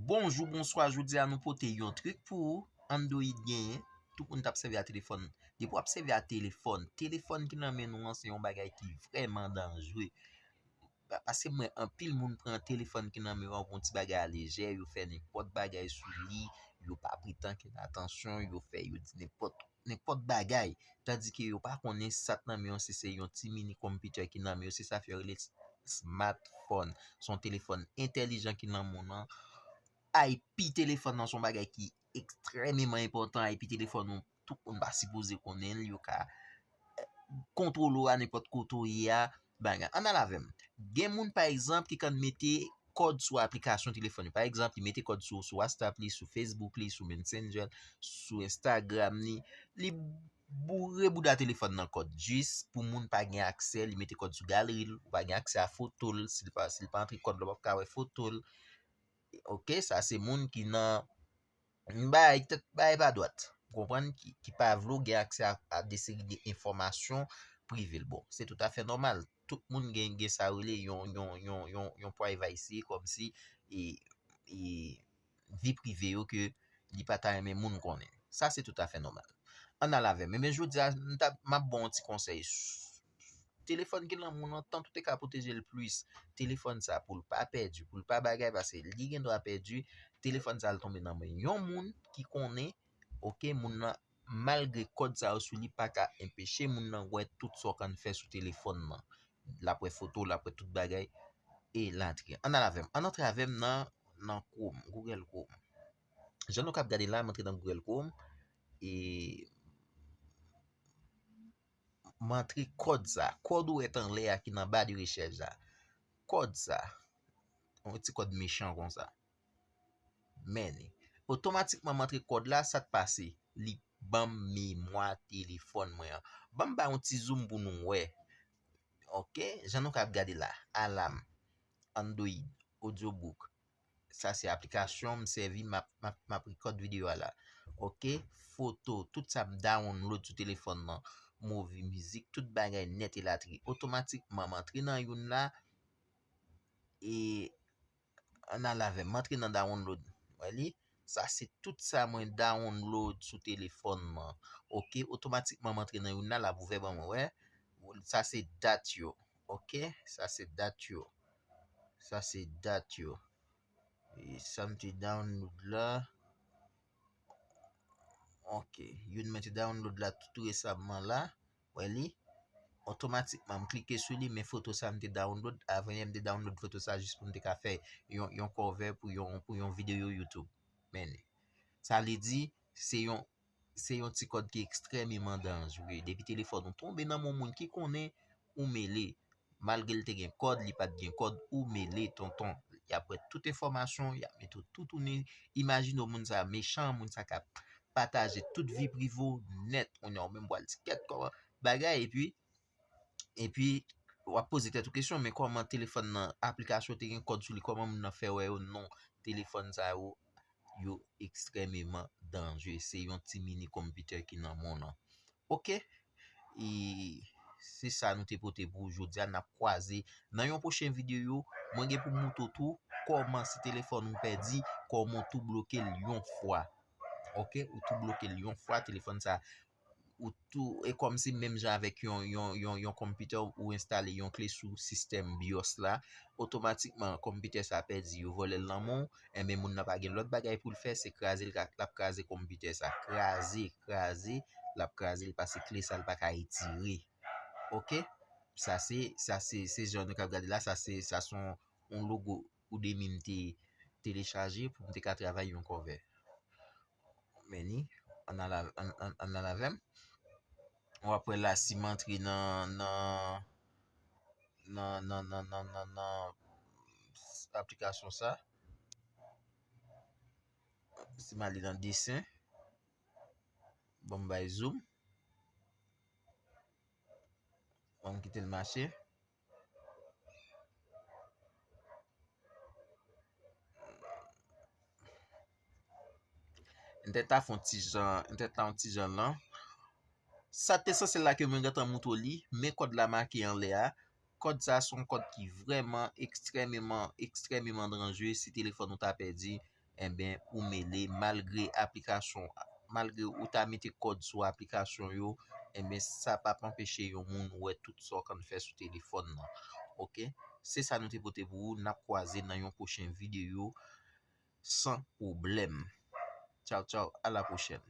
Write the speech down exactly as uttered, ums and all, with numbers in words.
Bonjou, bonswa, jodi a nou pote yon trik pou ou. Android genyen, tout moun t ap sèvi a telefòn. Depi w ap sèvi a telefòn, telefòn ki nan men nou an se yon bagay ki vrèman danjre. Pa-, paske m wè anpil moun pran telefòn ki nan men yo an pou yon ti bagay a lejè, yo fè nenpòt bagay sou li, yo pa prete ankenn atansyon, yo fè, yo di nenpòt, nenpòt bagay, tandike yo pa konnen sa k nan men yo, si se yon ti mini konpitè ki nan men yo, se sa fè yo rele smartphone. Se yon telefòn entèlijan ki nan men w nan. I P telefòn nan se yon bagay ki ekstrèmeman enpòtan. I P telefòn ou, tout moun pa sipoze konnen l, yo ka, eh, kontwole w a nenpòt kote w ye a, bagay. Ann al avè m. Gen moun, pa egzanp, ki konn mete kòd sou aplikasyon telefòn yo. Pa egzanp, li mete kòd sou, sou WhatsApp li, sou Facebook li, sou Messenger, sou Instagram li. Li boure bouda telefòn nan kòd. Jis pou moun pa gen aksè, li mete kòd sou galri l, ou pa gen aksè a foto l, si l pa, si l pa antre kòd la, w p ap ka wè foto l. Ok, sa se moun ki nan bay tèt bay pa dwat. Ou konprann? Ki, ki pa vle w gen aksè a, a de seri de enfòmasyon prive l. Bon, se toutafè nòmal. Tout moun gen, gen sa yo rele yon, yon, yon, yon, yon privacy, kòmsi, e, e, vi prive yo ke li pa ta renmen moun konnen. Sa se toutafè nòmal. Ann al avè m. Ebyen, jodi a, m t ap, m ap ba w yon ti konsèy. Telefòn ki nan men w nan, tank ou te ka pwoteje l plis, telefòn sa pou l pa pèdi, pou l pa bagay, paske li gen dwa pèdi, telefòn sa al tonbe nan men yon moun ki konnen, ok, moun nan, malgre kòd sa yo sou li, pa ka enpeche moun nan wè tout sa w konn fè sou telefòn nan. L ap wè foto, l ap wè tout bagay, e latriye. Ann al avè m, ann antre avè m nan, nan Chrome, Google Chrome. Jan nou k ap gade la, m antre nan Google Chrome, e m antre kòd sa, kòd ou wè t anlè a ki nan ba de rechèch la. Kòd sa, yon ti kòd mechan konsa. Men li. Otomatikman m antre kòd la, sa k pase? Li ban m memwa telefòn mwen an. Ban m ba yon ti zoom pou nou wè. Ok, jan nou k ap gade la. Alarm, Android, audiobook. Sa se aplikasyon m sèvi, m ap, m ap, m ap rekòd videyo a la. Ok, foto, tout sa m download sou telefòn nan, movie, mizik, tout bagay nèt elatriye. Otomatikman, m antre nan youn la, e ann al avè m, m antre nan download. Wè li? Sa se tout sa mwen download sou telefòn nan. Ok, otomatikman m antre nan youn la, l ap ouvè ban mwen wè. Sa se dat yo. Ok, sa se dat yo. Sa se dat yo. E sa m te download la. Ok, youn mwen te download la tout resaman la. Wè li? Otomatikman, m klike sou li, men foto sa m te download. Avan yè, m te download foto sa jis pou m te ka fè yon, yon cover pou yon, pou yon videyo YouTube. Men li. Sa vle di, se yon, se yon ti kòd ki ekstrèmeman danjre. Depi telefòn ou tonbe nan men yon moun ki konnen, ou mele. Malgre l te gen kòd, li pa t gen kòd, ou mele, tonton. Y ap pran tout enfòmasyon, y ap mete w tou tounen. Imajine w moun sa mechan, moun sa k ap pataje tout vi prive w nèt. Kounye a, ou menm pral di kèt kòman bagay, epi, epi, w ap poze tèt ou kesyon, men kòman telefòn nan, aplikasyon te gen kòd sou li, kòman moun nan fè wè yo? Non, telefòn sa yo, yo ekstrèmeman danjre. Se yon ti mini konpitè ki nan men w nan. Ok? E se sa nou te pote pou ou jodi a. N ap kwaze nan yon pwochen videyo. Mwen gen pou m moutre w tou kòman si telefòn ou pèdi, kòman w tou bloke l yon fwa. Ok? Ou tou bloke l yon fwa, telefòn sa, ou tou, e kòmsi menm jan avèk yon, yon, yon, yon konpitè, ou enstale yon kle sou sistèm BIOS la, otomatikman konpitè sa pèdi, yo vòlè l nan men w, enben moun nan pa gen lòt bagay pou l fè, se kraze l, l ap kraze konpitè sa. Kraze, kraze, l ap kraze l, paske kle sa l pa ka retire. Ok? Sa se, sa se, se jan nou k ap gade la, sa se, sa se yon, yon logo Udemy m te telechaje pou m te ka travay yon cover. Men li, ann al, ann, ann, ann al avè m. W ap wè la, si m antre nan, nan, nan aplikasyon sa. Si m ale nan desen, bon, m bay zoom. Bon, m kite l mache. M te ta fè yon ti jan, m te ta yon ti jan lan. Sa te sanse la ke mwen gentan moutre w li, men kòd la make anlè a. Kòd sa se yon kòd ki vrèman ekstrèmeman, ekstrèmeman danjre. Si telefòn ou ta pèdi, enben, ou mele malgre aplikasyon, malgre ou ta mete kòd sou aplikasyon yo, enben, sa p ap anpeche yon moun wè tout sa w konn fè sou telefòn nan. Oke? Se sa nou te pote pou ou. N ap kwaze nan yon pwochen videyo san pwoblèm. Tchaw, tchaw. A la pwochèn.